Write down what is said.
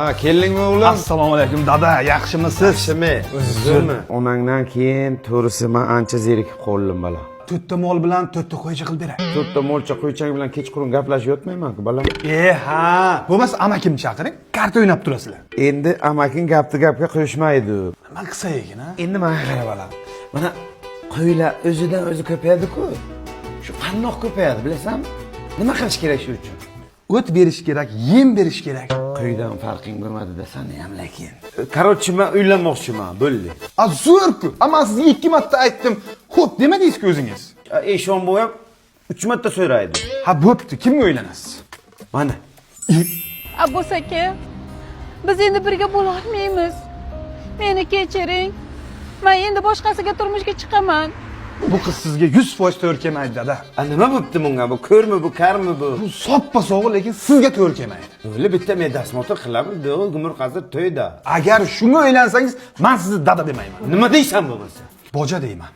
Ha, keldingmi, o'g'lim? Assalomu alaykum, dada, yaxshimisiz? Yaxshimi? Zo'rmi? Onangdan keyin, to'g'risi, man ancha zerikib qoldim, bola. To'rtta mol bilan to'rtta qo'ycha qilib beray. To'rtta molcha qo'ychang bilan kechqurun gaplashib yotmayman-ku, bolam. E ha, bo'lmasa amakimni chaqiring, karta o'ynab turasizlar. Endi amaking gapni gapga qo'shmaydi. Nima qilsa ekan, a? Endi mana qara, bolam. Mana qo'ylar o'zidan o'zi ko'payadi-ku. Shu qandoq ko'payadi, bilasanmi? Nima qilish kerak shu uchun? O't berish kerak, yem berish kerak. Qo'ydan farqing bo'lmadi sani ham lekin. Короче, men uylanmoqchiman, bo'ldi. A, zo'r-ku. A, man sizga ikki marta aytdim. Xo'p demadingiz-ku o'zingiz. Eshon bo'yab 3 marta so'raydi. Ha, bo'pti, kimga uylanasiz? Mana. Abbos aka, biz endi birga bo'lolmaymiz. Meni kechiring. Man endi boshqasiga turmushga chiqaman. Bu qiz sizga 100% to'g'ri kelmaydi, dada. A, nima bo'pti bunga? Bu ko'rmi bu, karmi bu? Bu soppa sog'i, lekin sizga to'g'ri kelmaydi. O'g'li bitta медосмотр qilamiz, bu gumur qazir to'yda. Agar shunga uylansangiz, man sizni dada demayman. Nima deysan bo'lmasa? Boja deyman.